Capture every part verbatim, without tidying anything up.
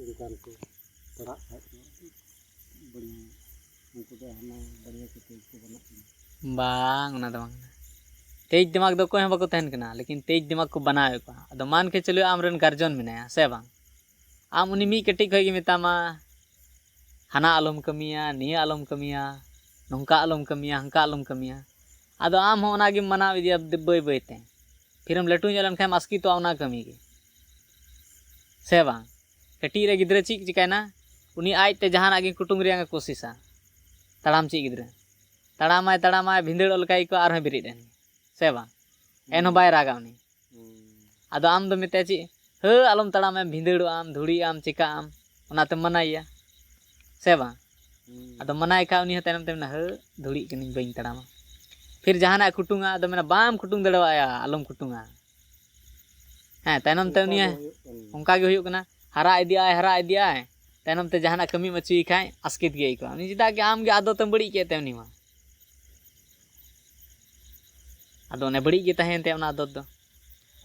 ᱚᱱᱠᱟᱱ ᱠᱚ ᱯᱟᱲᱦᱟᱜ ᱠᱷᱟᱡ ᱠᱚ ᱵᱟᱹᱲᱤᱡ, ᱩᱱᱠᱩ ᱫᱚ ᱦᱟᱱᱟ ᱵᱟᱹᱲᱤᱡ ᱠᱚ ᱛᱮᱡᱽ ᱠᱚ ᱵᱮᱱᱟᱜ ᱠᱟᱱᱟ᱾ ᱵᱟᱝ, ᱚᱱᱟ ᱫᱚ ᱵᱟᱝ ᱠᱟᱱᱟ᱾ ᱛᱮᱡᱽ ᱫᱤᱢᱟᱜᱽ ᱫᱚ ᱚᱠᱚᱭ ᱦᱚᱸ ᱵᱟᱠᱚ ᱛᱟᱦᱮᱱ ᱠᱟᱱᱟ, ᱞᱮᱠᱤᱱ ᱛᱮᱡᱽ ᱫᱤᱢᱟᱜᱽ ᱠᱚ ᱵᱮᱱᱟᱣᱮᱫ ᱠᱚᱣᱟ᱾ ᱟᱫᱚ ᱢᱟᱱ ᱠᱮ ᱪᱚᱞᱚ, ᱟᱢᱨᱮᱱ ᱜᱟᱨᱡᱚᱱ ᱢᱮᱱᱟᱭᱟ, ᱥᱮ ᱵᱟᱝ? ᱟᱢ ᱩᱱᱤ ᱢᱤᱫ ᱠᱟᱹᱴᱤᱡ ᱠᱷᱚᱡ ᱜᱮ ᱢᱮᱛᱟᱢᱟ, "ᱦᱟᱱᱟ ᱟᱞᱚᱢ ᱠᱟᱹᱢᱤᱭᱟ, ᱱᱤᱭᱟᱹ ᱟᱞᱚᱢ ᱠᱟᱹᱢᱤᱭᱟ, ᱱᱚᱝᱠᱟ ᱟᱞᱚᱢ ᱠᱟᱹᱢᱤᱭᱟ, ᱦᱟᱱᱠᱟ ᱟᱞᱚᱢ ᱠᱟᱹᱢᱤᱭᱟ᱾" ᱟᱫᱚ ᱟᱢ ᱦᱚᱸ ᱚᱱᱟᱜᱮᱢ ᱢᱟᱱᱟᱣ ᱤᱫᱤᱭᱟ ᱵᱟᱹᱭ ᱵᱟᱹᱭ ᱛᱮ᱾ ᱯᱷᱤᱨᱮᱢ ᱞᱟᱹᱴᱩ ᱧᱚᱜ ᱞᱮᱱᱠᱷᱟᱱ ᱟᱥᱠᱤᱛᱚᱜᱼᱟ ᱚᱱᱟ ᱠᱟᱹᱢᱤ ᱜᱮ, ᱥᱮ ᱵᱟᱝ? ᱠᱟᱹᱴᱤᱡ ᱨᱮ ᱜᱤᱫᱽᱨᱟᱹ ᱪᱮᱫ ᱪᱤᱠᱟᱭᱱᱟ? ᱩᱱᱤ ᱟᱡᱛᱮ ᱡᱟᱦᱟᱱᱟᱜ ᱜᱮ ᱠᱩᱴᱩᱝ ᱨᱮᱭᱟᱜ ᱮ ᱠᱳᱥᱤᱥᱟ᱾ ᱛᱟᱲᱟᱢ ᱪᱮᱫ ᱜᱤᱫᱽᱨᱟᱹ ᱛᱟᱲᱟᱢᱟᱭ, ᱛᱟᱲᱟᱢᱟᱭ, ᱵᱷᱤᱸᱫᱟᱹᱲᱚᱜ ᱞᱮᱠᱟ ᱟᱹᱭᱠᱟᱹᱣᱟ, ᱟᱨᱦᱚᱸ ᱵᱮᱨᱮᱫ ᱮᱱ ᱜᱮ, ᱥᱮ ᱵᱟᱝ? ᱮᱱᱦᱚᱸ ᱵᱟᱭ ᱨᱟᱜᱟ ᱩᱱᱤ᱾ ᱦᱩᱸ᱾ ᱟᱫᱚ ᱟᱢ ᱫᱚ ᱢᱮᱛᱟᱭᱟ ᱪᱮᱫ? "ᱦᱟᱹ, ᱟᱞᱚᱢ ᱛᱟᱲᱟᱢᱟ, ᱵᱷᱤᱸᱫᱟᱹᱲᱚᱜ ᱟᱢ, ᱫᱷᱩᱲᱤᱜ ᱟᱢ, ᱪᱤᱠᱟᱹᱜ ᱟᱢ", ᱚᱱᱟᱛᱮᱢ ᱢᱟᱱᱟᱭᱮᱭᱟ, ᱥᱮ ᱵᱟᱝ? ᱦᱩᱸ᱾ ᱟᱫᱚ ᱢᱟᱱᱟᱭ ᱠᱷᱟᱡ ᱩᱱᱤ ᱦᱚᱸ ᱛᱟᱭᱱᱚᱢ ᱛᱮ ᱢᱮᱱᱟ, "ᱦᱟᱹ, ᱫᱷᱩᱲᱤᱜ ᱠᱟᱹᱱᱟᱹᱧ, ᱵᱟᱹᱧ ᱛᱟᱲᱟᱢᱟ᱾" ᱯᱷᱤᱨ ᱡᱟᱦᱟᱱᱟᱜ ᱠᱩᱴᱩᱝᱟ, ᱟᱫᱚ ᱢᱮᱱᱟ, "ᱵᱟᱢ ᱠᱩᱴᱩᱝ ᱫᱟᱲᱮᱣᱟᱭᱟ, ᱟᱞᱚᱢ ᱠᱩᱴᱩᱝᱟ᱾" ᱦᱮᱸ, ᱛᱟᱭᱱᱚᱢ ᱛᱮ ᱚᱱᱠᱟ ᱩᱱᱤ ᱜᱮ ᱦᱩᱭᱩᱜ ᱠᱟᱱᱟ᱾ ᱚᱱᱠᱟ ᱜᱮ ᱦᱩᱭᱩᱜ ᱠᱟᱱᱟ᱾ ᱦᱟᱨᱟ ᱤᱫᱤᱜᱼᱟᱭ, ᱦᱟᱨᱟ ᱤᱫᱤᱜᱼᱟᱭ, ᱛᱟᱭᱱᱚᱢ ᱛᱮ ᱡᱟᱦᱟᱱᱟᱜ ᱠᱟᱹᱢᱤᱢ ᱟᱹᱪᱩᱭᱮ ᱠᱷᱟᱡ ᱟᱥᱠᱮᱛ ᱜᱮ ᱟᱹᱭᱠᱟᱹᱣᱟ ᱩᱱᱤ, ᱪᱮᱫᱟᱜ ᱜᱮ ᱟᱢ ᱜᱮ ᱟᱫᱚᱛᱮᱢ ᱵᱟᱹᱲᱤᱡ ᱠᱮᱫ ᱛᱟᱭᱟ ᱩᱱᱤ ᱢᱟ᱾ ᱟᱫᱚ ᱚᱱᱮ ᱵᱟᱹᱲᱤᱡ ᱜᱮ ᱛᱟᱦᱮᱸᱭᱮᱱ ᱛᱟᱭᱟ ᱚᱱᱟ ᱟᱫᱚᱛ ᱫᱚ᱾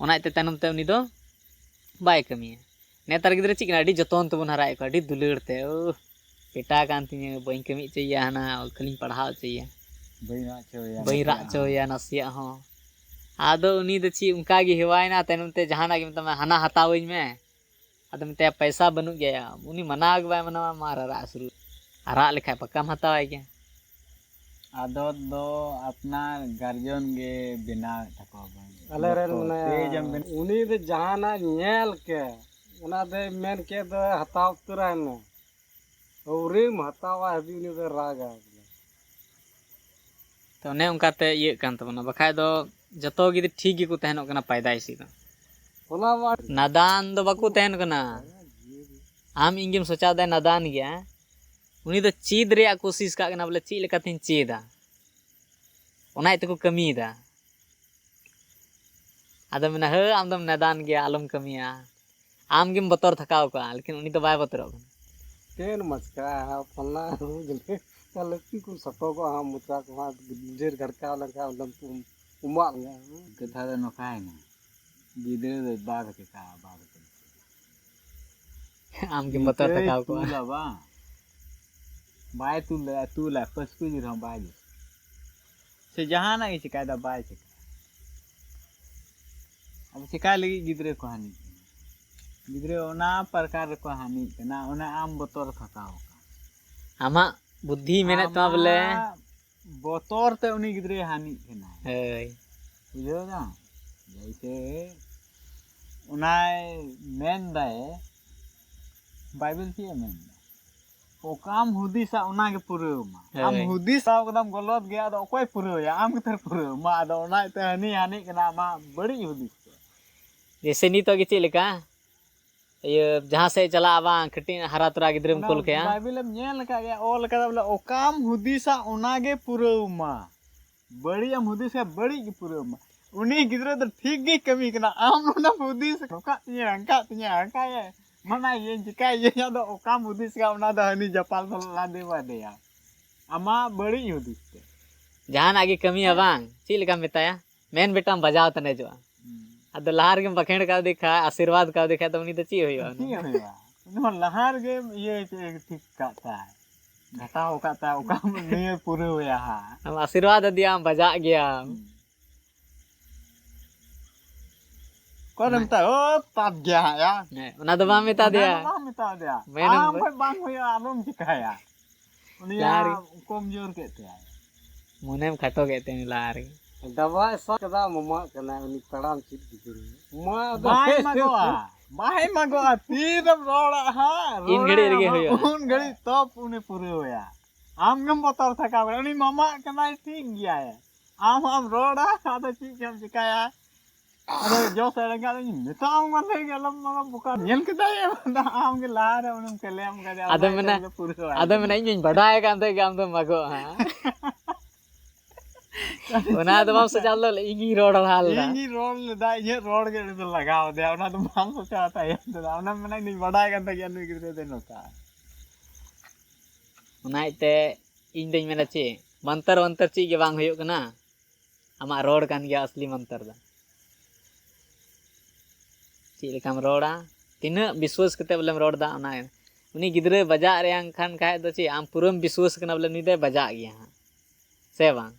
ᱚᱱᱟ ᱤᱭᱟᱹᱛᱮ ᱛᱟᱭᱱᱚᱢ ᱛᱮ ᱩᱱᱤ ᱫᱚ ᱵᱟᱭ ᱠᱟᱹᱢᱤᱭᱟ᱾ ᱱᱮᱛᱟᱨ ᱜᱤᱫᱽᱨᱟᱹ ᱪᱮᱫ ᱠᱟᱱᱟ, ᱟᱹᱰᱤ ᱡᱚᱛᱚᱱ ᱛᱮᱵᱚᱱ ᱦᱟᱨᱟᱭᱮᱫ ᱠᱚᱣᱟ, ᱟᱹᱰᱤ ᱫᱩᱞᱟᱹᱲ ᱛᱮ, "ᱳᱦ, ᱵᱮᱴᱟ ᱠᱟᱱ ᱛᱤᱧᱟᱹ, ᱵᱟᱹᱧ ᱠᱟᱹᱢᱤ ᱦᱚᱪᱚᱭᱮᱭᱟ, ᱦᱟᱱᱟ ᱠᱷᱟᱹᱞᱤᱧ ᱯᱟᱲᱦᱟᱣ ᱦᱚᱪᱚᱭᱮᱭᱟ, ᱵᱟᱹᱧ ᱨᱟᱜ ᱦᱚᱪᱚᱭᱮᱭᱟ ᱵᱟᱹᱧ ᱨᱟᱜ ᱱᱟᱥᱮᱭᱟᱜ ᱦᱚᱪᱚᱭᱮᱭᱟ ᱦᱚᱸ᱾ ᱱᱟᱥᱮᱭᱟᱜ ᱦᱚᱸ᱾" ᱟᱫᱚ ᱩᱱᱤ ᱫᱚ ᱪᱮᱫ ᱚᱱᱠᱟ ᱜᱮ ᱦᱮᱣᱟᱭᱮᱱᱟ, ᱛᱟᱭᱱᱚᱢ ᱛᱮ ᱡᱟᱦᱟᱱᱟᱜ ᱜᱮ ᱢᱮᱛᱟᱢᱟ, "ᱦᱟᱱᱟ ᱦᱟᱛᱟᱣᱟᱹᱧ ᱢᱮ", ᱟᱫᱚ ᱢᱮᱛᱟᱭᱟ, "ᱯᱚᱭᱥᱟ ᱵᱟᱹᱱᱩᱜ ᱜᱮᱭᱟ", ᱩᱱᱤ ᱢᱟᱱᱟᱣ ᱜᱮ ᱵᱟᱭ ᱢᱟᱱᱟᱣᱟ, ᱢᱟ ᱨᱟᱨᱟᱜ ᱥᱩᱨᱩ᱾ ᱟᱨᱟᱜ ᱞᱮᱠᱷᱟᱡ ᱯᱟᱠᱟᱢ ᱦᱟᱛᱟᱣᱟᱭ ᱜᱮᱭᱟ᱾ ᱟᱫᱚ ᱫᱚ ᱟᱯᱱᱟᱨ ᱜᱟᱨᱡᱚᱱ ᱜᱮ ᱵᱮᱱᱟᱣᱮᱫ ᱛᱟᱠᱚᱣᱟ ᱵᱚᱱ᱾ ᱟᱞᱮᱨᱮᱱ ᱡᱚᱛᱚ ᱢᱟᱱᱮ ᱥᱮ ᱡᱮᱢ ᱵᱮᱱ- ᱩᱱᱤ ᱫᱚ ᱡᱟᱦᱟᱱᱟᱜ ᱧᱮᱞ ᱠᱮ, ᱚᱱᱟ ᱫᱚᱭ ᱢᱮᱱ ᱠᱮᱫ ᱫᱚ ᱦᱟᱛᱟᱣ ᱩᱛᱟᱹᱨᱟᱭ ᱢᱮ᱾ ᱟᱹᱣᱨᱤᱢ ᱦᱟᱛᱟᱣᱟ ᱦᱟᱹᱵᱤᱡ ᱩᱱᱤ ᱫᱚ ᱨᱟᱜᱟ ᱵᱚᱞᱮ᱾ ᱛᱚ ᱚᱱᱮ ᱚᱱᱠᱟᱛᱮ ᱤᱭᱟᱹᱜ ᱠᱟᱱ ᱛᱟᱵᱚᱱᱟ, ᱵᱟᱠᱷᱟᱡ ᱫᱚ ᱡᱚᱛᱚ ᱜᱮ ᱴᱷᱤᱠ ᱜᱮᱠᱚ ᱛᱟᱦᱮᱱᱚᱜ ᱠᱟᱱᱟ ᱯᱟᱭᱫᱟᱭᱥᱤ ᱫᱚ᱾ ᱚᱱᱟ ᱢᱟ ᱱᱟᱫᱟᱱ ᱫᱚ ᱵᱟᱠᱚ ᱛᱟᱦᱮᱱ ᱠᱟᱱᱟ᱾ ᱟᱢ ᱤᱧ ᱜᱮᱢ ᱥᱚᱪᱟᱣ ᱫᱟ ᱱᱟᱫᱟᱱ ᱜᱮᱭᱟ, ᱩᱱᱤ ᱫᱚ ᱪᱮᱫ ᱨᱮᱭᱟᱜ ᱠᱳᱥᱤᱥ ᱠᱟᱜ ᱠᱟᱱᱟ ᱵᱚᱞᱮ ᱪᱮᱫ ᱞᱮᱠᱟᱛᱤᱧ ᱪᱮᱫᱟ, ᱚᱱᱟ ᱤᱭᱟᱹ ᱛᱮᱠᱚ ᱠᱟᱹᱢᱤᱭᱮᱫᱟ᱾ ᱟᱫᱚ ᱢᱮᱱᱟ, "ᱦᱟᱹ, ᱟᱢ ᱫᱚᱢ ᱱᱟᱫᱟᱱ ᱜᱮᱭᱟ, ᱟᱞᱚᱢ ᱠᱟᱹᱢᱤᱭᱟ", ᱟᱢ ᱜᱮᱢ ᱵᱚᱛᱚᱨ ᱛᱷᱟᱠᱟᱣ ᱠᱚᱣᱟ, ᱞᱮᱠᱤᱱ ᱩᱱᱤ ᱫᱚ ᱵᱟᱭ ᱵᱚᱛᱚᱨᱚᱜ ᱠᱟᱱᱟ᱾ ᱪᱮᱫ ᱢᱟᱪᱠᱟ ᱯᱷᱟᱞᱱᱟ ᱡᱤᱱᱤᱥ ᱞᱟᱹᱠᱛᱤ ᱠᱚ ᱥᱟᱛᱚᱜᱚᱜᱼᱟ ᱦᱟᱸᱜ, ᱢᱚᱪᱟ ᱠᱚ ᱦᱟᱸᱜ ᱰᱷᱮᱨ ᱜᱷᱟᱲᱠᱟᱣ ᱞᱮᱱᱠᱷᱟᱱ ᱚᱸᱰᱮᱢ ᱩᱢᱟᱜ ᱜᱮᱭᱟ᱾ ᱠᱟᱛᱷᱟ ᱫᱚ ᱱᱚᱝᱠᱟᱭᱮᱱᱟ, ᱜᱤᱫᱽᱨᱟᱹ ᱫᱚ ᱵᱟᱫ ᱠᱟᱠᱟ, ᱵᱟᱫ ᱠᱟᱠᱟ᱾ ᱟᱢ ᱜᱮᱢ ᱵᱚᱛᱚᱨ ᱤᱛᱟᱹᱭ ᱛᱷᱟᱠᱟᱣ ᱠᱚᱜᱼᱟ᱾ ᱛᱩᱞᱟ ᱵᱟᱝ? ᱵᱟᱭ ᱛᱩᱞ ᱫᱟᱲᱮᱭᱟᱜᱼᱟ, ᱛᱩᱞᱟ, ᱯᱟᱹᱥᱠᱩᱡ ᱨᱮᱦᱚᱸ ᱵᱟᱭ ᱡᱩᱛ᱾ ᱥᱮ ᱡᱟᱦᱟᱱᱟᱜ ᱜᱮ ᱪᱤᱠᱟᱭᱮᱫᱟ, ᱵᱟᱭ ᱪᱤᱠᱟᱭᱟ᱾ ᱟᱫᱚ ᱪᱤᱠᱟᱭ ᱞᱟᱹᱜᱤᱫ ᱜᱤᱫᱽᱨᱟᱹ ᱠᱚ ᱦᱟᱹᱱᱤᱜ ᱠᱟᱱᱟ? ᱜᱤᱫᱽᱨᱟᱹ ᱚᱱᱟ ᱯᱨᱚᱠᱟᱨ ᱨᱮᱠᱚ ᱦᱟᱹᱱᱤᱜ ᱠᱟᱱᱟ, ᱚᱱᱟ ᱟᱢ ᱵᱚᱛᱚᱨ ᱛᱷᱟᱠᱟᱣ ᱠᱟᱱᱟ᱾ ᱟᱢᱟᱜ ᱵᱩᱫᱽᱫᱷᱤ ᱢᱮᱱᱮᱫ ᱛᱟᱢᱟ ᱵᱚᱞᱮ᱾ ᱟᱢᱟᱜ ᱵᱚᱛᱚᱨ ᱛᱮ ᱩᱱᱤ ᱜᱤᱫᱽᱨᱟᱹᱭ ᱦᱟᱹᱱᱤᱜ ᱠᱟᱱᱟ᱾ ᱦᱳᱭ᱾ ᱵᱩᱡᱷᱟᱹᱣ ᱫᱟᱢ? ᱡᱮᱭᱥᱮ ᱚᱱᱟᱭ ᱢᱮᱱ ᱫᱟᱭ, ᱵᱟᱭᱵᱮᱞ ᱪᱮᱫ ᱮ ᱢᱮᱱ ᱫᱟ? ᱚᱠᱟᱢ ᱦᱩᱫᱤᱥᱟ ᱚᱱᱟ ᱜᱮ ᱯᱩᱨᱟᱹᱣ ᱢᱟ᱾ ᱟᱢ ᱦᱳᱭ᱾ ᱦᱩᱫᱤᱥ ᱦᱟᱛᱟᱣ ᱠᱟᱫᱟᱢ ᱜᱚᱞᱚᱛ ᱜᱮ, ᱟᱫᱚ ᱚᱠᱚᱭ ᱯᱩᱨᱟᱹᱣ ᱮᱭᱟ? ᱟᱢ ᱜᱮᱛᱚ ᱯᱩᱨᱟᱹᱣ ᱢᱟ᱾ ᱟᱫᱚ ᱚᱱᱟ ᱤᱭᱟᱹᱛᱮ ᱦᱟᱹᱱᱤ ᱦᱟᱹᱱᱤᱜ ᱠᱟᱱᱟ, ᱟᱢᱟᱜ ᱵᱟᱹᱲᱤᱡ ᱦᱩᱫᱤᱥ ᱛᱮ᱾ ᱡᱮᱭᱥᱮ ᱱᱤᱛᱚᱜ ᱜᱮ ᱪᱮᱫ ᱞᱮᱠᱟ? ᱤᱭᱟᱹ, ᱡᱟᱦᱟᱸ ᱥᱮᱫ ᱪᱟᱞᱟᱜᱼᱟ ᱵᱟᱝ, ᱠᱟᱹᱴᱤᱡ ᱦᱟᱨᱟ ᱛᱚᱨᱟ ᱜᱤᱫᱽᱨᱟᱹᱢ ᱚᱱᱟ ᱠᱩᱞ ᱠᱟᱭᱟ᱾ ᱵᱟᱭᱵᱮᱞ ᱮᱢ ᱧᱮᱞ ᱟᱠᱟᱫ ᱜᱮᱭᱟ, ᱚᱞ ᱟᱠᱟᱫᱟ ᱵᱚᱞᱮ, ᱚᱠᱟᱢ ᱦᱩᱫᱤᱥᱟ ᱚᱱᱟ ᱜᱮ ᱯᱩᱨᱟᱹᱣ ᱢᱟ᱾ ᱵᱟᱹᱲᱤᱡ ᱮᱢ ᱦᱩᱫᱤᱥᱟ, ᱵᱟᱹᱲᱤᱡ ᱜᱮ ᱯᱩᱨᱟᱹᱣ ᱢᱟ᱾ ᱩᱱᱤ ᱜᱤᱫᱽᱨᱟᱹ ᱫᱚ ᱴᱷᱤᱠ ᱜᱮᱭ ᱠᱟᱹᱢᱤ ᱠᱟᱱᱟ, ᱟᱢ ᱚᱱᱟᱢ ᱦᱩᱫᱤᱥ, ᱱᱚᱝᱠᱟᱜ ᱛᱤᱧᱟᱹ, ᱦᱟᱱᱠᱟᱜ ᱛᱤᱧᱟᱹ, ᱦᱟᱱᱠᱟᱭᱮ, ᱢᱟᱱᱟᱭᱮᱭᱟᱹᱧ, ᱪᱤᱠᱟᱭᱮᱭᱟᱹᱧ, ᱟᱫᱚ ᱚᱠᱟᱢ ᱦᱩᱫᱤᱥ ᱠᱟᱜ ᱚᱱᱟ ᱫᱚ ᱦᱟᱹᱱᱤ ᱡᱟᱯᱟᱞ ᱫᱚ ᱞᱟᱫᱮ ᱵᱟᱫᱮᱭᱟ᱾ ᱟᱢᱟᱜ ᱵᱟᱹᱲᱤᱡ ᱦᱩᱫᱤᱥ ᱛᱮ᱾ ᱡᱟᱦᱟᱱᱟᱜ ᱜᱮ ᱠᱟᱹᱢᱤᱭᱟ ᱦᱮᱸ᱾ ᱵᱟᱝ, ᱪᱮᱫ ᱞᱮᱠᱟᱢ ᱢᱮᱛᱟᱭᱟ? ᱢᱮᱱ ᱵᱮᱴᱟᱢ ᱵᱟᱡᱟᱣ ᱛᱟᱱᱮᱡᱚᱜᱼᱟ᱾ ᱦᱩᱸ᱾ ᱟᱫᱚ ᱞᱟᱦᱟ ᱨᱮᱜᱮᱢ ᱵᱟᱠᱷᱮᱲ ᱠᱟᱣᱫᱮ ᱠᱷᱟᱡ, ᱟᱥᱤᱨᱵᱟᱫᱽ ᱠᱟᱣᱫᱮ ᱠᱷᱟᱡ, ᱫᱚ ᱩᱱᱤ ᱫᱚ ᱪᱮᱫ ᱦᱩᱭᱩᱜᱼᱟ? ᱩᱱᱤ ᱪᱮᱫ ᱦᱚᱸ ᱦᱩᱭᱩᱜᱼᱟ? ᱩᱱᱤ ᱦᱚᱸ ᱞᱟᱦᱟ ᱨᱮᱜᱮ ᱤᱭᱟᱹ ᱴᱷᱤᱠ ᱠᱟᱜ ᱛᱟᱭ, ᱜᱷᱟᱴᱟᱣ ᱠᱟᱜ ᱛᱟᱭ, ᱚᱠᱟ ᱱᱤᱭᱟᱹ ᱯᱩᱨᱟᱹᱣ ᱮᱭᱟ ᱦᱟᱸᱜ᱾ ᱟᱢ ᱟᱥᱤᱨᱵᱟᱫᱽ ᱟᱫᱮᱭᱟᱢ, ᱵᱟᱡᱟᱜ ᱜᱮᱭᱟᱢ᱾ ᱦᱩᱸ᱾ ᱚᱠᱚᱭ ᱫᱚ ᱚᱱᱟ ᱢᱮᱛᱟᱭ, "ᱳ, ᱯᱟᱯ ᱜᱮᱭᱟ ᱦᱟᱸᱜ ᱭᱟ"? ᱦᱮᱸ, ᱚᱱᱟ ᱫᱚ ᱵᱟᱢ ᱢᱮᱛᱟ ᱚᱱᱟ ᱫᱮᱭᱟ᱾ ᱫᱚ ᱵᱟᱢ ᱢᱮᱛᱟ ᱫᱮᱭᱟ᱾ ᱢᱮᱱᱟᱢ ᱟᱢ ᱵᱮ- ᱠᱷᱚᱡ ᱵᱟᱝ ᱦᱩᱭᱩᱜᱼᱟ, ᱟᱞᱚᱢ ᱪᱤᱠᱟᱭᱟ᱾ ᱞᱟᱦᱟ ᱨᱮ᱾ ᱩᱱᱤᱭᱟᱜ ᱠᱚᱢᱡᱳᱨ ᱠᱮᱫ ᱛᱟᱭᱟᱭ᱾ ᱢᱚᱱᱮᱢ ᱠᱷᱟᱴᱚ ᱠᱮᱫ ᱛᱟᱭᱟ ᱩᱱᱤ ᱞᱟᱦᱟ ᱨᱮᱜᱮ᱾ ᱰᱟᱵᱟᱭ ᱥᱟᱵ ᱠᱟᱫᱟ, ᱢᱟᱢᱟᱜ ᱠᱟᱱᱟᱭ ᱩᱱᱤ ᱛᱟᱲᱟᱢ ᱪᱮᱫ ᱜᱤᱫᱽᱨᱟᱹ᱾ ᱢᱟ ᱟᱫᱚ ᱵᱟᱭ ᱢᱟᱜᱚᱜᱼᱟ, ᱵᱟᱭ ᱢᱟᱜᱚᱜᱼᱟ᱾ ᱛᱤᱨᱮᱢ ᱨᱚᱲᱟ ᱦᱟᱸᱜ, ᱤᱱ ᱨᱚᱲᱟᱭ ᱜᱷᱟᱹᱲᱤᱡ ᱨᱮᱜᱮ ᱟᱢ, ᱦᱩᱭᱩᱜᱼᱟ᱾ ᱩᱱ ᱜᱷᱟᱹᱲᱤᱡ ᱛᱚᱯ ᱩᱱᱤ ᱯᱩᱨᱟᱹᱣᱮᱭᱟ᱾ ᱟᱢ ᱜᱮᱢ ᱵᱚᱛᱚᱨ ᱛᱷᱟᱠᱟᱣ ᱠᱟᱱᱟ᱾ ᱩᱱᱤ ᱢᱟᱢᱟᱜ ᱠᱟᱱᱟᱭ, ᱴᱷᱤᱠ ᱜᱮᱭᱟᱭ᱾ ᱟᱢ ᱦᱚᱸ ᱟᱢ ᱨᱚᱲᱟ, ᱟᱫᱚ ᱪᱮᱫ ᱪᱚᱢ ᱪᱤᱠᱟᱭᱟ? ᱟᱫᱚ ᱡᱚᱥ ᱮᱲᱮ ᱠᱷᱟᱱ ᱤᱧ ᱢᱮᱛᱟᱢ ᱠᱟᱱ ᱛᱟᱦᱮᱸ ᱜᱮ, ᱟᱞᱚᱢ ᱢᱟᱜᱟ ᱵᱚᱠᱟ᱾ ᱧᱮᱞ ᱠᱮᱫᱟᱭ, ᱟᱢ ᱜᱮ ᱞᱟᱦᱟ ᱨᱮ ᱩᱱᱤᱢ ᱠᱮᱞᱮᱢ ᱠᱟᱫᱮᱭᱟ, ᱟᱫᱚ ᱟᱫᱚ ᱢᱮᱱᱟ, ᱢᱮᱱᱟ, ᱯᱩᱨᱟᱹᱣ ᱟᱫᱚ ᱢᱮᱱᱟ, "ᱤᱧ ᱢᱟᱧ ᱵᱟᱰᱟᱭ ᱠᱟᱱ ᱛᱟᱦᱮᱸ ᱜᱮ ᱟᱢ ᱫᱚᱢ ᱢᱟᱜᱚᱜᱼᱟ ᱦᱟᱸᱜ᱾ ᱚᱱᱟ ᱫᱚ ᱵᱟᱢ ᱥᱚᱪᱟᱣ ᱞᱮᱫᱟ, ᱤᱧ ᱜᱤᱧ ᱨᱚᱲ ᱞᱟᱦᱟ ᱞᱮᱫᱟ᱾ ᱤᱧ ᱜᱤᱧ ᱨᱚᱲ ᱞᱮᱫᱟ, ᱤᱧᱟᱹᱜ ᱨᱚᱲ ᱜᱮ ᱩᱱᱤ ᱫᱚ ᱞᱟᱜᱟᱣ ᱟᱫᱮᱭᱟ, ᱚᱱᱟ ᱫᱚ ᱵᱟᱢ ᱥᱚᱪᱟᱣ ᱛᱟᱭᱚᱢ ᱛᱮᱫᱚ᱾ ᱚᱱᱟᱢ ᱢᱮᱱᱟ, ᱤᱧ ᱫᱚᱧ ᱵᱟᱰᱟᱭ ᱠᱟᱱ ᱛᱟᱦᱮᱸ ᱜᱮᱭᱟ ᱱᱩᱭ ᱜᱤᱫᱽᱨᱟᱹ ᱫᱚ ᱱᱚᱝᱠᱟ᱾" ᱚᱱᱟ ᱤᱭᱟᱹᱛᱮ ᱤᱧ ᱫᱚᱧ ᱢᱮᱱᱟ ᱪᱮᱫ, ᱢᱚᱱᱛᱚᱨ ᱢᱚᱱᱛᱚᱨ ᱪᱮᱫ ᱜᱮ ᱵᱟᱝ ᱦᱩᱭᱩᱜ ᱠᱟᱱᱟ᱾ ᱟᱢᱟᱜ ᱨᱚᱲ ᱠᱟᱱ ᱜᱮᱭᱟ ᱟᱥᱞᱤ ᱢᱚᱱᱛᱚᱨ ᱫᱚ᱾ ᱪᱮᱫ ᱞᱮᱠᱟᱢ ᱨᱚᱲᱟ, ᱛᱤᱱᱟᱹᱜ ᱵᱤᱥᱣᱟᱹᱥ ᱠᱟᱛᱮ ᱵᱚᱞᱮᱢ ᱨᱚᱲ ᱮᱫᱟ, ᱚᱱᱟ ᱩᱱᱤ ᱜᱤᱫᱽᱨᱟᱹᱭ ᱵᱟᱡᱟᱜ ᱨᱮᱭᱟᱝ ᱠᱷᱟᱱ ᱠᱷᱟᱡ ᱫᱚ ᱪᱮᱫ ᱟᱢ ᱯᱩᱨᱟᱹᱢ ᱵᱤᱥᱣᱟᱹᱥ ᱠᱟᱱᱟ ᱵᱚᱞᱮ ᱱᱩᱭ ᱫᱚᱭ ᱵᱟᱡᱟᱜ ᱜᱮᱭᱟ ᱦᱟᱸᱜ, ᱥᱮ ᱵᱟᱝ?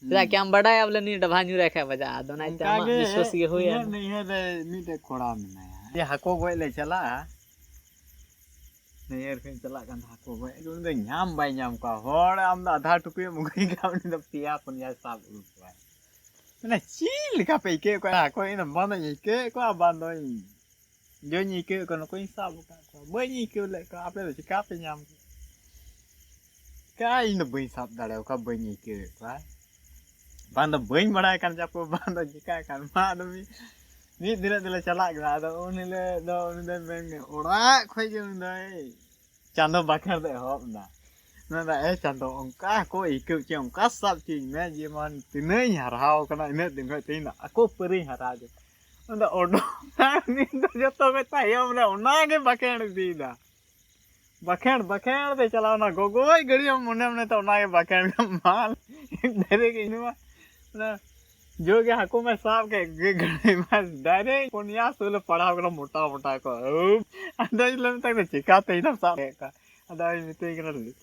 ᱪᱮᱫᱟᱜ ᱠᱤ ᱟᱢ ᱵᱟᱰᱟᱭᱟ ᱵᱚᱞᱮ ᱱᱩᱭ ᱰᱟᱵᱷᱟ ᱧᱩᱨᱟᱭ ᱠᱷᱟᱡ ᱵᱟᱡᱟᱜᱼᱟ, ᱟᱫᱚ ᱚᱱᱟ ᱤᱭᱟᱹᱛᱮ ᱟᱢᱟᱜ ᱵᱤᱥᱣᱟᱹᱥ ᱜᱮ ᱦᱩᱭ ᱤᱧᱟᱹᱜ ᱮᱱᱟ᱾ ᱱᱟᱹᱭᱦᱟᱹᱨ ᱨᱮ ᱢᱤᱫᱴᱮᱡ ᱠᱚᱲᱟ ᱢᱮᱱᱟᱭᱟ, ᱡᱮ ᱦᱟᱹᱠᱩ ᱜᱚᱡ ᱞᱮ ᱪᱟᱞᱟᱜᱼᱟ, ᱱᱟᱹᱭᱦᱟᱹᱨ ᱠᱷᱚᱱ ᱪᱟᱞᱟᱜ ᱠᱟᱱ ᱦᱟᱹᱠᱩ ᱜᱚᱡ, ᱩᱱᱤ ᱫᱚ ᱧᱟᱢ ᱵᱟᱭ ᱧᱟᱢ ᱠᱚᱣᱟ᱾ ᱦᱚᱲ ᱟᱢ ᱫᱚ ᱟᱫᱷᱟ ᱴᱩᱠᱩᱡ ᱮᱢ ᱟᱹᱜᱩᱭ ᱠᱷᱟᱱ ᱩᱱᱤ ᱫᱚ ᱯᱮᱭᱟ ᱯᱩᱱᱭᱟᱭ ᱥᱟᱵ ᱟᱹᱜᱩ ᱠᱚᱣᱟ᱾ ᱢᱟᱱᱮ ᱪᱮᱫ ᱞᱮᱠᱟ ᱯᱮ ᱟᱹᱭᱠᱟᱹᱣᱮᱫ ᱠᱚᱣᱟ ᱦᱟᱹᱠᱩ? ᱤᱧ ᱫᱚ ᱵᱟᱝ ᱫᱚᱧ ᱟᱹᱭᱠᱟᱹᱣᱮᱫ ᱠᱚᱣᱟ, ᱵᱟᱝ ᱫᱚᱧ ᱡᱚᱧ ᱟᱹᱭᱠᱟᱹᱣᱮᱫ ᱠᱚᱣᱟ, ᱱᱩᱠᱩᱧ ᱥᱟᱵ ᱟᱠᱟᱫ ᱠᱚᱣᱟ, ᱵᱟᱹᱧ ᱟᱹᱭᱠᱟᱹᱣ ᱞᱮᱫ ᱠᱚᱣᱟ, ᱟᱯᱮ ᱫᱚ ᱪᱤᱠᱟ ᱯᱮ ᱧᱟᱢ ᱠᱮᱫ? ᱪᱤᱠᱟ ᱤᱧ ᱫᱚ ᱵᱟᱹᱧ ᱥᱟᱵ ᱫᱟᱲᱮᱭᱟᱠᱚᱣᱟ, ᱵᱟᱹᱧ ᱟᱹᱭᱠᱟᱹᱣᱮᱫ ᱠᱚᱣᱟ, ᱵᱟᱝ ᱫᱚ ᱵᱟᱹᱧ ᱵᱟᱲᱟᱭ ᱠᱟᱱ ᱪᱟᱯᱚ, ᱵᱟᱝ ᱫᱚ ᱪᱤᱠᱟᱹᱜ ᱠᱟᱱ, ᱢᱟ ᱟᱫᱚ ᱢᱤᱫ ᱢᱤᱫ ᱫᱤᱱ ᱦᱤᱞᱳᱜ ᱫᱚᱞᱮ ᱪᱟᱞᱟᱜ ᱠᱟᱱᱟ᱾ ᱟᱫᱚ ᱩᱱ ᱦᱤᱞᱳᱜ ᱫᱚ ᱩᱱᱤ ᱫᱚᱭ ᱢᱮᱱ ᱚᱲᱟᱜ ᱠᱷᱚᱡ ᱜᱮ ᱩᱱᱤ ᱫᱚᱭ ᱪᱟᱸᱫᱚ ᱵᱟᱠᱷᱮᱲ ᱫᱚ ᱮᱦᱚᱵ ᱮᱱᱟ᱾ ᱢᱮᱱᱫᱟ, "ᱮ ᱪᱟᱸᱫᱚ, ᱚᱱᱠᱟ ᱠᱚ ᱟᱹᱭᱠᱟᱹᱣ ᱪᱮ, ᱚᱱᱠᱟ ᱥᱟᱵ ᱪᱮᱧ ᱢᱮ, ᱡᱮᱢᱚᱱ ᱛᱤᱱᱟᱹᱜ ᱤᱧ ᱦᱟᱨᱟᱣ ᱠᱟᱱᱟ, ᱤᱱᱟᱹᱜ ᱫᱤᱱ ᱠᱷᱚᱡ ᱛᱮᱦᱮᱧ ᱫᱚ ᱟᱠᱚ ᱯᱟᱹᱨᱤᱧ ᱦᱟᱨᱟᱣ ᱡᱮ᱾" ᱢᱮᱱᱫᱟ, ᱚᱰᱚᱠ ᱱᱤᱛ ᱫᱚ ᱡᱚᱛᱚ ᱠᱷᱚᱡ ᱛᱟᱭᱚᱢ ᱨᱮ ᱚᱱᱟᱜᱮ ᱵᱟᱠᱷᱮᱲ ᱤᱫᱤᱭᱮᱫᱟ᱾ ᱵᱟᱠᱷᱮᱲ, ᱵᱟᱠᱷᱮᱲ ᱛᱮ ᱪᱟᱞᱟᱣ ᱮᱱᱟ, ᱜᱚᱜᱚᱭ ᱜᱟᱹᱲᱤ ᱢᱚᱱᱮ ᱢᱚᱱᱮ ᱛᱮ ᱚᱱᱟᱜᱮ ᱵᱟᱠᱷᱮᱲ ᱢᱟᱞ᱾ ᱰᱟᱭᱨᱮᱠᱴ ᱤᱧ ᱢᱟ ᱚᱱᱟ ᱡᱳᱜᱮ ᱦᱟᱹᱠᱩ ᱢᱟ ᱥᱟᱵ ᱠᱮᱫ ᱜᱮ, ᱜᱟᱹᱲᱤ ᱢᱟ ᱰᱟᱭᱨᱮᱠᱴ ᱯᱩᱱᱭᱟ ᱥᱳᱞ ᱮ ᱯᱟᱲᱟᱣ ᱠᱟᱱᱟ, ᱢᱚᱴᱟ ᱢᱚᱴᱟ ᱠᱚ᱾ ᱩᱯ, ᱟᱫᱚᱧ ᱞᱟᱹᱭ ᱢᱮᱛᱟᱭ ᱠᱟᱱᱟ, "ᱪᱮᱠᱟᱛᱮ ᱤᱧ ᱫᱚᱢ ᱥᱟᱵ ᱠᱮᱫ ᱠᱚᱣᱟ?" ᱟᱫᱚᱭ ᱢᱮᱛᱟᱹᱧ ᱠᱟᱱᱟ, "ᱪᱮᱫ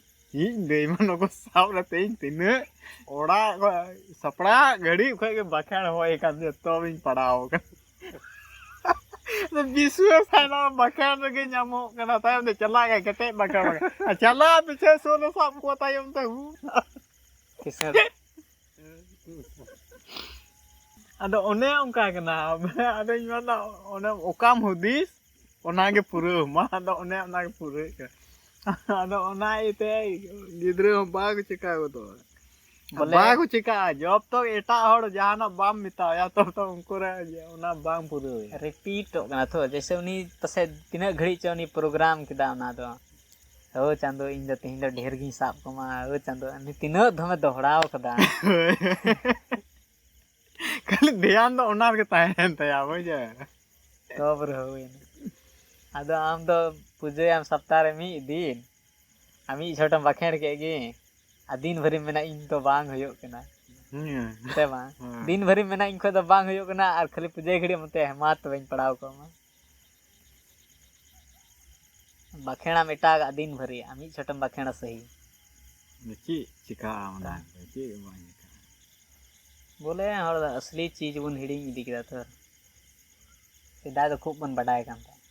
ᱤᱧ ᱞᱟᱹᱭ ᱢᱟ, ᱱᱩᱠᱩ ᱥᱟᱵ ᱨᱮ ᱛᱮᱦᱮᱧ ᱛᱤᱱᱟᱹᱜ ᱚᱲᱟᱜ ᱠᱷᱚᱡ ᱥᱟᱯᱲᱟᱜ ᱜᱟᱹᱰᱤ ᱠᱷᱚᱡ ᱜᱮ ᱵᱟᱠᱷᱮᱲ ᱦᱚᱭ ᱠᱟᱱ ᱛᱤᱧᱟᱹ, ᱛᱚᱵᱮᱧ ᱯᱟᱲᱟᱣ ᱠᱟᱱᱟ᱾" ᱟᱫᱚ ᱵᱤᱥᱣᱟᱹᱥ ᱟᱭ, ᱱᱚᱣᱟ ᱵᱟᱠᱷᱮᱲ ᱨᱮᱜᱮ ᱧᱟᱢᱚᱜ ᱠᱟᱱᱟ, ᱛᱟᱭᱚᱢ ᱛᱮ ᱪᱟᱞᱟᱜ ᱜᱮ ᱠᱮᱴᱮᱡ ᱵᱟᱠᱷᱮᱲ ᱵᱟᱠᱷᱮᱲ᱾ ᱟᱨ ᱪᱟᱞᱟᱜ ᱯᱤᱪᱷᱮ ᱥᱩᱨ ᱨᱮ ᱥᱟᱵ ᱠᱚᱣᱟ ᱛᱟᱭᱚᱢ ᱛᱮ, ᱦᱩ᱾ ᱠᱤᱥᱟᱹᱬ᱾ ᱟᱫᱚ ᱚᱱᱮ ᱚᱱᱠᱟ ᱠᱟᱱᱟ, ᱟᱫᱚᱧ ᱢᱮᱱᱫᱟ, ᱚᱱᱮ ᱚᱠᱟᱢ ᱦᱩᱫᱤᱥ, ᱚᱱᱟᱜᱮ ᱯᱩᱨᱟᱹᱣ ᱢᱟ᱾ ᱟᱫᱚ ᱚᱱᱮ ᱚᱱᱟᱜᱮ ᱯᱩᱨᱟᱹᱜ ᱠᱟᱱᱟ᱾ ᱟᱫᱚ ᱚᱱᱟ ᱤᱭᱟᱹᱛᱮ ᱜᱤᱫᱽᱨᱟᱹ ᱦᱚᱸ ᱵᱟᱠᱚ ᱪᱤᱠᱟ ᱜᱚᱫᱚᱜᱼᱟ᱾ ᱵᱚᱞᱮ ᱵᱟᱠᱚ ᱪᱤᱠᱟᱜᱼᱟ, ᱡᱚᱵ ᱛᱚᱠ ᱮᱴᱟᱜ ᱦᱚᱲ ᱡᱟᱦᱟᱱᱟᱜ ᱵᱟᱢ ᱢᱮᱛᱟᱭᱟ, ᱛᱚᱵ ᱛᱚᱠ ᱩᱱᱠᱩ ᱨᱮ ᱚᱱᱟ ᱵᱟᱝ ᱯᱩᱨᱟᱹᱣ ᱦᱩᱭᱩᱜᱼᱟ᱾ ᱨᱤᱯᱤᱴᱚᱜ ᱠᱟᱱᱟ ᱛᱚ, ᱡᱮᱭᱥᱮ ᱩᱱᱤ ᱯᱟᱥᱮᱡ ᱛᱤᱱᱟᱹᱜ ᱜᱷᱟᱹᱲᱤᱡ ᱪᱚ ᱩᱱᱤ ᱯᱨᱳᱜᱨᱟᱢ ᱠᱮᱫᱟ ᱚᱱᱟ ᱫᱚ, "ᱳ ᱪᱟᱸᱫᱳ, ᱤᱧ ᱫᱚ ᱛᱮᱦᱮᱧ ᱫᱚ ᱰᱷᱮᱨ ᱜᱤᱧ ᱥᱟᱵ ᱠᱚᱢᱟ, ᱳ ᱪᱟᱸᱫᱳ", ᱩᱱᱤ ᱛᱤᱱᱟᱹᱜ ᱫᱷᱚᱢᱮ ᱫᱚᱦᱲᱟᱣ ᱠᱟᱫᱟ᱾ ᱠᱷᱟᱹᱞᱤ ᱫᱷᱮᱭᱟᱱ ᱫᱚ ᱚᱱᱟ ᱨᱮᱜᱮ ᱛᱟᱦᱮᱸᱭᱮᱱ ᱛᱟᱭᱟ, ᱵᱩᱡᱷᱟᱹᱣ᱾ ᱛᱚᱵ ᱨᱮ ᱦᱩᱭᱱᱟ᱾ ᱟᱫᱚ ᱟᱢ ᱫᱚ ᱯᱩᱡᱟᱹᱭᱟᱢ ᱥᱚᱯᱛᱟᱦᱚ ᱨᱮ ᱢᱤᱫ ᱫᱤᱱ, ᱟᱨ ᱢᱤᱫ ᱪᱷᱚᱴᱮᱢ ᱵᱟᱠᱷᱮᱲ ᱠᱮᱫ ᱜᱮ, ᱟᱨ ᱫᱤᱱ ᱵᱷᱟᱹᱨᱤᱢ ᱢᱮᱱᱟ, "ᱤᱧ ᱫᱚ ᱵᱟᱝ ᱦᱩᱭᱩᱜ ᱠᱟᱱᱟ", ᱦᱩᱸ᱾ ᱥᱮ ᱵᱟᱝ? ᱦᱮᱸ᱾ ᱫᱤᱱ ᱵᱷᱟᱹᱨᱤᱢ ᱢᱮᱱᱟ, "ᱤᱧ ᱠᱷᱚᱡ ᱫᱚ ᱵᱟᱝ ᱦᱩᱭᱩᱜ ᱠᱟᱱᱟ", ᱟᱨ ᱠᱷᱟᱹᱞᱤ ᱯᱩᱡᱟᱹ ᱜᱷᱟᱹᱲᱤᱡ ᱮᱢ ᱢᱮᱛᱟᱭᱟ, "ᱦᱮᱸ, ᱢᱟ ᱛᱚᱵᱮᱧ ᱯᱟᱲᱟᱣ ᱠᱚᱜ ᱢᱟ", ᱵᱟᱠᱷᱮᱲᱟᱢ ᱮᱴᱟᱜᱟᱜ ᱫᱤᱱ ᱵᱷᱟᱹᱨᱤᱭᱟ, ᱟᱢ ᱢᱤᱫ ᱪᱷᱚᱴᱮᱢ ᱵᱟᱠᱷᱮᱲᱟ ᱥᱟᱹᱦᱤ᱾ ᱪᱮᱫ ᱪᱤᱠᱟᱹᱜᱼᱟ ᱚᱱᱟ ᱨᱮ? ᱪᱮᱫ ᱦᱚᱸ ᱵᱟᱝ ᱪᱤᱠᱟᱹᱜᱼᱟ᱾ ᱵᱚᱞᱮ ᱦᱚᱲ ᱫᱚ ᱟᱥᱞᱤ ᱪᱤᱡᱽ ᱵᱚᱱ ᱦᱤᱲᱤᱧ ᱤᱫᱤ ᱠᱮᱫᱟ ᱛᱚ᱾ ᱥᱮᱫᱟᱭ ᱫᱚ ᱠᱷᱩᱵ ᱵᱚᱱ ᱵᱟᱰᱟᱭ ᱠᱟᱱ ᱛᱟᱦᱮᱸᱫ᱾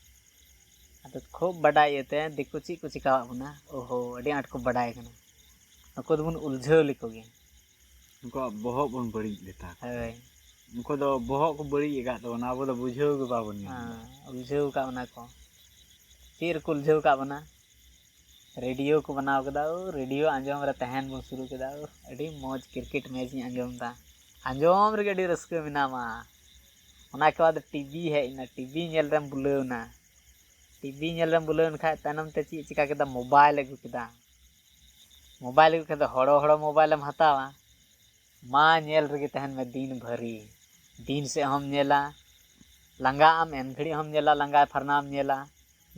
ᱟᱫᱚ ᱠᱷᱩᱵ ᱵᱟᱰᱟᱭ ᱤᱭᱟᱹᱛᱮ ᱫᱤᱠᱩ ᱪᱮᱫ ᱠᱚ ᱪᱤᱠᱟᱣᱟᱫ ᱵᱚᱱᱟ, ᱳᱦᱳ, ᱟᱹᱰᱤ ᱟᱸᱴ ᱠᱚ ᱵᱟᱰᱟᱭ ᱠᱟᱱᱟ᱾ ᱱᱩᱠᱩ ᱫᱚᱵᱚᱱ ᱩᱞᱡᱷᱟᱹᱣ ᱞᱮᱠᱚ ᱜᱮ᱾ ᱩᱱᱠᱩᱣᱟᱜ ᱵᱚᱦᱚᱜ ᱵᱚᱱ ᱵᱟᱹᱲᱤᱡ ᱞᱮᱛᱟ ᱠᱚᱣᱟ᱾ ᱦᱳᱭ᱾ ᱩᱱᱠᱩ ᱫᱚ ᱵᱚᱦᱚᱜ ᱠᱚ ᱵᱟᱹᱲᱤᱡ ᱟᱠᱟᱫ ᱛᱟᱵᱚᱱᱟ, ᱟᱵᱚ ᱫᱚ ᱵᱩᱡᱷᱟᱹᱣ ᱜᱮ ᱵᱟᱵᱚᱱ ᱧᱟᱢ ᱮᱫᱟ᱾ ᱦᱮᱸ, ᱩᱞᱡᱷᱟᱹᱣ ᱟᱠᱟᱫ ᱵᱚᱱᱟ ᱠᱚ᱾ ᱪᱮᱫ ᱨᱮᱠᱚ ᱩᱞᱡᱷᱟᱹᱣ ᱟᱠᱟᱫ ᱵᱚᱱᱟ? ᱨᱮᱰᱤᱭᱳ ᱠᱚ ᱵᱮᱱᱟᱣ ᱠᱮᱫᱟ, ᱳ, ᱨᱮᱰᱤᱭᱳ ᱟᱸᱡᱚᱢ ᱨᱮ ᱛᱟᱦᱮᱱ ᱵᱚᱱ ᱥᱩᱨᱩ ᱠᱮᱫᱟ, ᱳ, ᱟᱹᱰᱤ ᱢᱚᱡᱽ ᱠᱨᱤᱠᱮᱴ ᱢᱮᱪ ᱤᱧ ᱟᱸᱡᱚᱢ ᱮᱫᱟ᱾ ᱟᱸᱡᱚᱢ ᱨᱮᱜᱮ ᱟᱹᱰᱤ ᱨᱟᱹᱥᱠᱟᱹ ᱢᱮᱱᱟᱢᱟ᱾ ᱚᱱᱟ ᱠᱮ ᱵᱟᱫ ᱴᱤᱵᱷᱤ ᱦᱮᱡ ᱮᱱᱟ, ᱴᱤᱵᱷᱤ ᱧᱮᱞ ᱨᱮᱢ ᱵᱩᱞᱟᱹᱣ ᱮᱱᱟ᱾ ᱴᱤᱵᱷᱤ ᱧᱮᱞ ᱨᱮᱢ ᱵᱩᱞᱟᱹᱣ ᱮᱱ ᱠᱷᱟᱡ ᱛᱟᱭᱱᱚᱢ ᱛᱮ ᱪᱮᱫ ᱪᱤᱠᱟ ᱠᱮᱫᱟ? ᱢᱳᱵᱟᱭᱤᱞ ᱟᱹᱜᱩ ᱠᱮᱫᱟ᱾ ᱢᱳᱵᱟᱭᱤᱞ ᱟᱹᱜᱩ ᱠᱮᱫᱟ, ᱦᱚᱲᱚ ᱦᱚᱲᱚ ᱢᱳᱵᱟᱭᱤᱞ ᱮᱢ ᱦᱟᱛᱟᱣᱟ, ᱢᱟ ᱧᱮᱞ ᱨᱮᱜᱮ ᱛᱟᱦᱮᱱ ᱢᱮ ᱫᱤᱱ ᱵᱷᱟᱹᱨᱤ᱾ ᱫᱤᱱ ᱥᱮᱫ ᱦᱚᱸᱢ ᱧᱮᱞᱟ, ᱞᱟᱸᱜᱟ ᱟᱢ ᱮᱱ ᱜᱷᱟᱹᱲᱤᱡ ᱦᱚᱸᱢ ᱧᱮᱞᱟ, ᱞᱟᱸᱜᱟ ᱯᱷᱟᱨᱱᱟᱢ ᱧᱮᱞᱟ,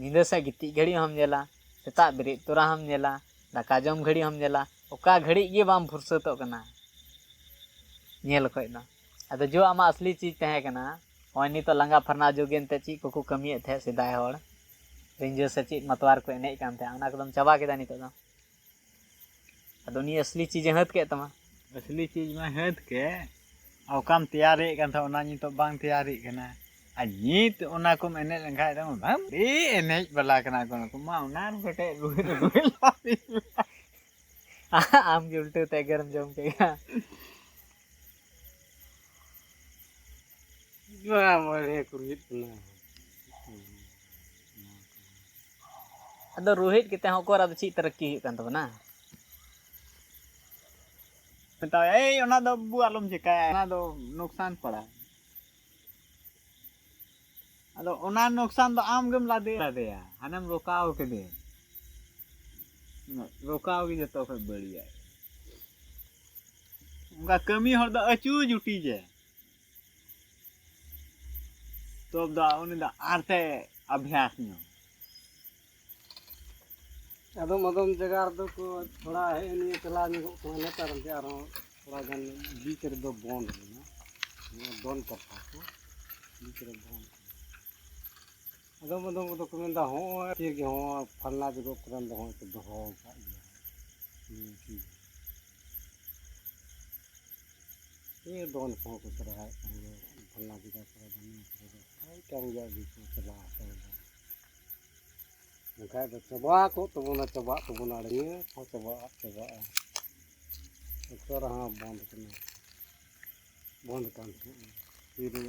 ᱧᱤᱫᱟᱹ ᱥᱮᱫ ᱜᱤᱛᱤᱡ ᱜᱷᱟᱹᱲᱤᱡ ᱦᱚᱸᱢ ᱧᱮᱞᱟ, ᱥᱮᱛᱟᱜ ᱵᱮᱨᱮᱫ ᱛᱚᱨᱟ ᱦᱚᱸᱢ ᱧᱮᱞᱟ, ᱫᱟᱠᱟ ᱡᱚᱢ ᱜᱷᱟᱹᱲᱤᱡ ᱦᱚᱸᱢ ᱧᱮᱞᱟ, ᱚᱠᱟ ᱜᱷᱟᱹᱲᱤᱡ ᱜᱮ ᱵᱟᱢ ᱯᱷᱩᱨᱥᱟᱹᱛᱚᱜ ᱠᱟᱱᱟ ᱧᱮᱞ ᱠᱷᱚᱡ ᱫᱚ᱾ ᱟᱫᱚ ᱡᱚ ᱟᱢᱟᱜ ᱟᱥᱞᱤ ᱪᱤᱡᱽ ᱛᱟᱦᱮᱸ ᱠᱟᱱᱟ, ᱱᱚᱜᱼᱚᱭ ᱱᱤᱛᱚᱜ ᱞᱟᱸᱜᱟ ᱯᱷᱟᱨᱱᱟ ᱡᱩᱜᱽ ᱮᱱᱛᱮ ᱪᱮᱫ ᱠᱚᱠᱚ ᱠᱟᱹᱢᱤᱭᱮᱫ ᱛᱟᱦᱮᱸᱫ ᱥᱮᱫᱟᱭ ᱦᱚᱲ, ᱨᱤᱸᱡᱟᱹ ᱥᱮ ᱪᱮᱫ ᱢᱟᱛᱣᱟᱨ ᱠᱚ ᱮᱱᱮᱡ ᱠᱟᱱ ᱛᱟᱦᱮᱸᱫ, ᱚᱱᱟ ᱠᱚᱫᱚᱢ ᱪᱟᱵᱟ ᱠᱮᱫᱟ ᱱᱤᱛᱚᱜ ᱫᱚ᱾ ᱟᱫᱚ ᱩᱱᱤ ᱟᱥᱞᱤ ᱪᱤᱡᱽ ᱮ ᱦᱟᱹᱛ ᱠᱮᱫ ᱛᱟᱢᱟ᱾ ᱟᱥᱞᱤ ᱪᱤᱡᱽ ᱢᱟ ᱦᱟᱹᱛ ᱠᱮᱫ, ᱚᱠᱟᱢ ᱛᱮᱭᱟᱨᱮᱫ ᱠᱟᱱ ᱛᱟᱦᱮᱸᱫ ᱚᱱᱟ ᱱᱤᱛᱚᱜ ᱵᱟᱝ ᱛᱮᱭᱟᱨᱮᱫ ᱠᱟᱱᱟ᱾ ᱟᱨ ᱱᱤᱛ ᱚᱱᱟ ᱠᱚᱢ ᱮᱱᱮᱡ ᱞᱮᱱᱠᱷᱟᱡ ᱫᱚ ᱵᱟᱝ, ᱟᱹᱰᱤ ᱮᱱᱮᱡ ᱵᱟᱞᱟ ᱠᱟᱱᱟ ᱠᱚ ᱱᱩᱠᱩ ᱢᱟ, ᱚᱱᱟ ᱨᱮ ᱠᱟᱹᱴᱤᱡ ᱨᱩᱦᱤ ᱨᱩᱦᱤ ᱞᱟᱹᱭ ᱢᱮ᱾ ᱟᱢ ᱜᱮ ᱩᱞᱴᱟᱹ ᱛᱮ ᱮᱜᱮᱨᱮᱢ ᱡᱚᱢ ᱠᱮᱫᱟ᱾ ᱵᱟᱵᱟᱨᱮ ᱠᱩᱨᱦᱤᱫ ᱠᱟᱱᱟ᱾ ᱟᱫᱚ ᱨᱩᱦᱤᱫ ᱠᱟᱛᱮ ᱦᱚᱸ ᱚᱠᱚᱨ ᱟᱫᱚ ᱪᱮᱫ ᱛᱟᱨᱟᱠᱤ ᱦᱩᱭᱩᱜ ᱠᱟᱱ ᱛᱟᱵᱚᱱᱟ? ᱢᱮᱛᱟᱭ, ᱮᱭ ᱚᱱᱟ ᱫᱚ ᱵᱟᱹᱵᱩ ᱟᱞᱚᱢ ᱪᱮᱠᱟᱭᱟ, ᱚᱱᱟ ᱫᱚ ᱱᱩᱠᱥᱟᱱ ᱯᱟᱲᱟ᱾ ᱟᱫᱚ ᱚᱱᱟ ᱱᱩᱠᱥᱟᱱ ᱫᱚ ᱟᱢ ᱜᱮᱢ ᱞᱟᱫᱮ ᱞᱟᱫᱮᱭᱟ, ᱦᱟᱱᱮᱢ ᱨᱚᱠᱟᱣ ᱠᱮᱫᱮ᱾ ᱨᱚᱠᱟᱣ ᱜᱮ ᱡᱚᱛᱚ ᱠᱷᱚᱡ ᱵᱟᱹᱲᱤᱡᱟᱜ᱾ ᱚᱱᱠᱟ ᱠᱟᱹᱢᱤ ᱦᱚᱲ ᱫᱚ ᱟᱹᱪᱩ ᱡᱩᱴᱤ ᱡᱮ᱾ ᱛᱚᱵ ᱫᱚ ᱩᱱᱤ ᱫᱚ ᱟᱨᱛᱮ ᱟᱵᱷᱭᱟᱥ ᱧᱚᱜ᱾ ᱟᱫᱚᱢ ᱟᱫᱚᱢ ᱡᱟᱭᱜᱟ ᱨᱮᱫᱚ ᱠᱚ ᱛᱷᱚᱲᱟ ᱦᱮᱡ ᱱᱤᱭᱟᱹ ᱪᱟᱞᱟᱣ ᱧᱚᱜᱚᱜ ᱠᱟᱱᱟ ᱱᱮᱛᱟᱨ ᱜᱮ, ᱟᱨᱦᱚᱸ ᱛᱷᱚᱲᱟ ᱜᱟᱱ ᱵᱤᱪ ᱨᱮᱫᱚ ᱵᱚᱱᱫ ᱞᱮᱱᱟ, ᱱᱚᱣᱟ ᱫᱚᱱ ᱯᱨᱚᱛᱷᱟ ᱠᱚ ᱵᱤᱪ ᱨᱮ ᱵᱚᱱᱫ ᱞᱮᱱᱟ᱾ ᱟᱫᱚᱢ ᱟᱫᱚᱢ ᱠᱚᱫᱚ ᱠᱚ ᱢᱮᱱᱫᱟ, ᱦᱚᱸᱜᱼᱚᱭ ᱴᱷᱤᱠ ᱜᱮ, ᱦᱚᱸᱜᱼᱚᱭ ᱯᱷᱟᱞᱱᱟ ᱡᱚᱜᱚ ᱠᱚᱨᱮᱱ ᱫᱚ ᱦᱚᱸᱜᱼᱚᱭ ᱠᱚ ᱫᱚᱦᱚ ᱟᱠᱟᱫ ᱜᱮᱭᱟ᱾ ᱦᱩᱸ, ᱴᱷᱤᱠ ᱜᱮᱭᱟ᱾ ᱱᱤᱭᱟᱹ ᱫᱚᱱ ᱠᱚᱦᱚᱸ ᱠᱚ ᱥᱮᱨᱦᱟᱭᱮᱫ ᱠᱟᱱ ᱜᱮᱭᱟ, ᱯᱷᱟᱞᱱᱟ ᱡᱚᱜᱚ ᱠᱚᱨᱮ ᱫᱚ, ᱱᱤᱭᱟᱹ ᱠᱚᱨᱮ ᱫᱚ ᱦᱳᱭ ᱠᱟᱱ ᱜᱮᱭᱟ, ᱟᱹᱰᱤ ᱠᱚ ᱪᱟᱵᱟ ᱟᱠᱟᱱ ᱜᱮᱭᱟ᱾ ᱵᱟᱠᱷᱟᱡ ᱫᱚ ᱪᱟᱵᱟ ᱠᱚᱜ ᱛᱟᱵᱚᱱᱟ, ᱪᱟᱵᱟᱜ ᱛᱟᱵᱚᱱᱟ, ᱟᱨ ᱱᱤᱭᱟᱹ ᱦᱚᱸ ᱪᱟᱵᱟᱜ, ᱪᱟᱵᱟᱜᱼᱟ᱾ ᱚᱠᱛᱚ ᱨᱮᱦᱚᱸ ᱵᱚᱱᱫ ᱠᱟᱱᱟ, ᱵᱚᱱᱫ ᱠᱟᱱ ᱛᱟᱦᱮᱸᱱᱟ᱾ ᱛᱤᱨᱮ